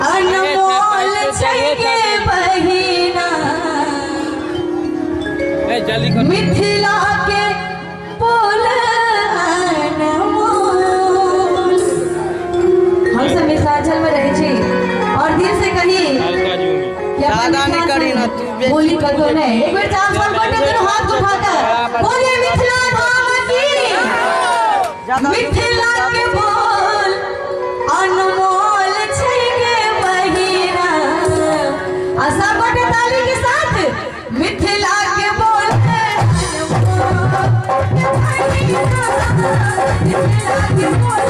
अनमोल छै गे बहिना, मिथिला के बोल अनमोल। हम सब मिथिलांचल में रहै छी और दिल से कही कि अपन ज्यादा नहीं करी ना तू बेसी। बोली कतो नहीं। एक बेर चार सब गोटे दोनों हाथ उठाकर बोलिए मिथिला धाम की। मिथिला के बोल अनमोल छै गे बहिना, आ सब गोटे ताली के साथ मिथिला के बोल मिथिला के बोल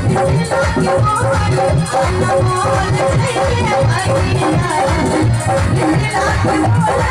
मिथिला के बोल अनमोल छै गे बहिना, मिथिला के बोल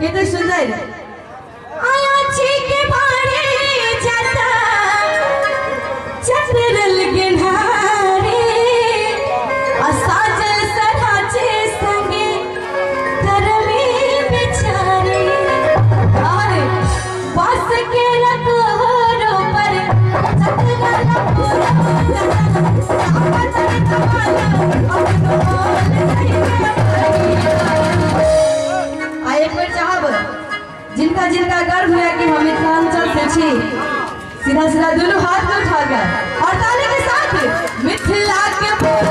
कते सुंदर आया छी के भारे जाता चंद्रल गेन्हारे, आ साजल सराचे संगे करमे बेचारे, और बस के रतोरो पर चतरा आ एक बेर चाहब जिनका जिनका गर्व है कि हम मिथिलांचल से छी, सीधा सीधा दोनों हाथ को उठाकर और ताली के साथ मिथिला के बोल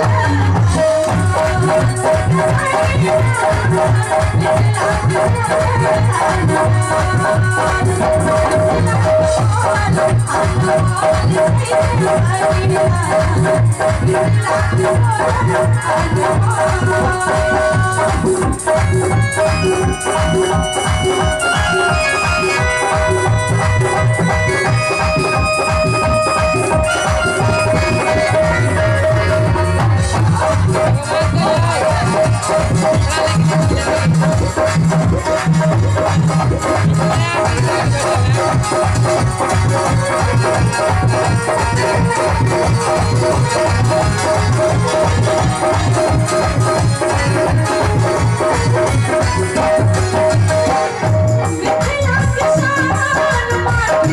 मिथिला के शान मान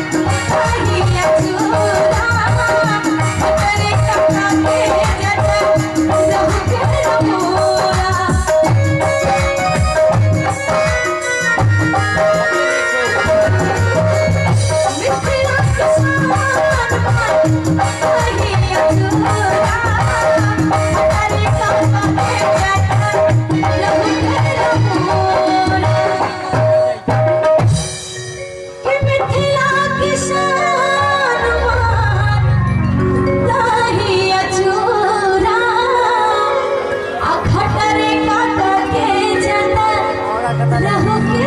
कहिया चूड़ा, तेरे कपड़ा के जटा रहु के मोरा। मिथिला के शान मान कहिया चूड़ा, तेरे कपड़ा के जटा रहु के मोरा। कि मिथिला के शान मान दहिया चूड़ा, आ खटरे काका के जटा रहु के